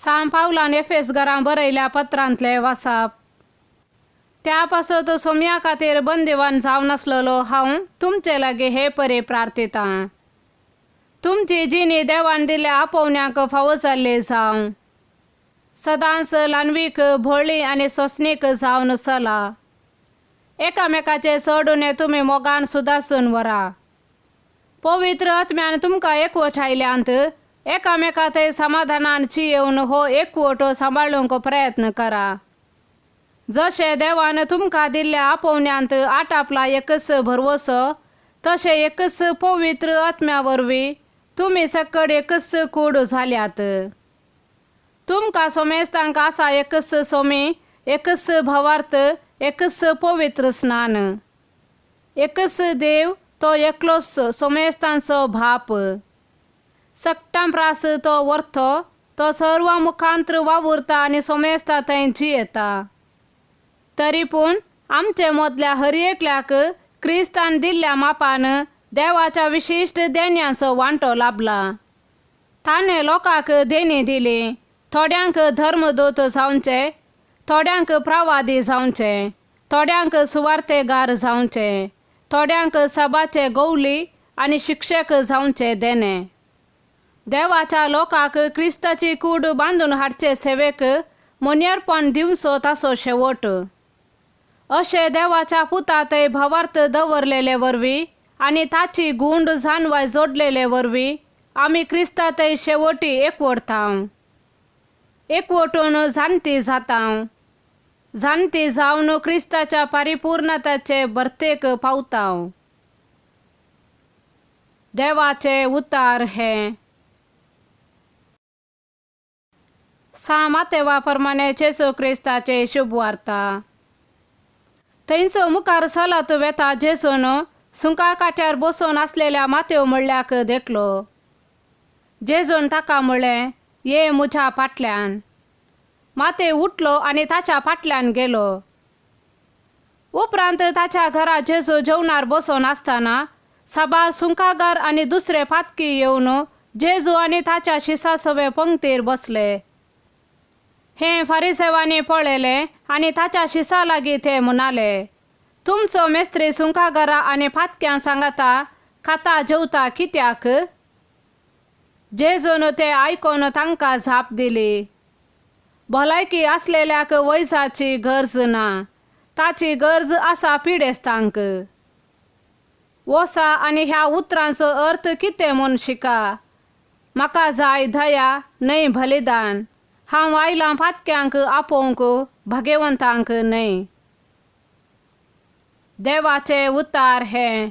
सांत पावलान एफेस घरां बरयल्या पत्रांतले वासाप. त्या पासत सोम्या खातीर बंदिवान जावन आसलेलो हांव तुमचे लागीं हे परी प्रार्थितां. तुमची जिणी देवान दिल्ल्या आपोवण्याक फावो जाल्ली जावं. सदांच ल्हानवीक भोळी आनी सोंसणीक जावन चला. एकामेकाचे चड तुमी मोगान सुदासून व्हरा. पवित्र आत्म्यान तुमकां एकवट आयल्यांत एकामेका थंय समाधानान जियेवन हो एकवट सांबाळूंक प्रयत्न करा. जशें देवान तुमकां दिल्ल्या आपोवण्यांत आटापला एकच भरवसो तशें एकच पवित्र आत्म्या वरवीं तुमी सकड एकच कूड जाल्यात. तुमकां सोमेस्तांक आसा एकच सोमी, एकच भावार्थ, एकच पवित्र स्नान, एकच देव, तो एकलोच सोमेस्तांचो भाप. सगटां प्रास तो वर्थो, तो सर्वां मुखांत्र वावुरता आनी सोमेस्ता थंय जियेता. तरी पूण आमचे मदल्या हर एकल्याक क्रिस्तान दिल्ल्या मापान देवाच्या विशिश्ट देण्यांचो वांटो लाभला. ताणें लोकांक देणी दिली, थोड्यांक धर्मदूत जावचे, थोड्यांक प्रवादी जावचे, थोड्यांक सुवार्तेगार जावचे, थोड्यांक सभाचे गवली आनी शिक्षक जावचे देणे. देवाच्या लोकांक क्रिस्ताची कूड बांदून हाडचे सेवेक मोन्यारपण दिवचो ताचो शेवट. अशें देवाच्या पुता थंय भावार्थ दवरलेले वरवीं आनी ताची गुंड जानवाय जोडलेले वरवीं आमी क्रिस्ता थंय शेवटी एकवटता. एकवटून जाणती जाता. जाणती जावन क्रिस्ताच्या परिपूर्णताचे भरतेक पावता. देवाचे उतार हे. सा मातेवा प्रमाणे जेजू क्रिस्ताचे शुभ वार्ता. थंयचो मुखार चलत वेता जेजून सुंका काट्यार बसून आसलेल्या मातेव म्हणल्याक देखलो. जेजून ताका म्हणलें, ये म्हज्या फाटल्यान. माते उठलो आनी ताच्या फाटल्यान गेलो. उपरांत ताच्या घरा जेजू जेवणार बसून आसतना साबार सुंकागार आनी दुसरे पातकी येवन जेजू आनी ताच्या शिसा सवे पंक्तीर बसले. हें फारिसेवांनी पळयलें आनी ताच्या शिसा लागीं ते म्हणाले, तुमचो मेस्त्री सुंकागारा आनी पातक्यां सांगाता खाता जेवता कित्याक? जेजून ते आयकून तांकां जाप दिली, भलायकी आसलेल्याक वैजाची गरज ना, ताची गरज आसा पिडेस्तांक. वोसा आनी ह्या उतरांचो अर्थ कितें म्हूण शिका. म्हाका जाय दया न्हय बलिदान. हांव आयलां पातक्यांक आपोवंक, भाग्यवंतांक न्हय. देवाचे उतार हे.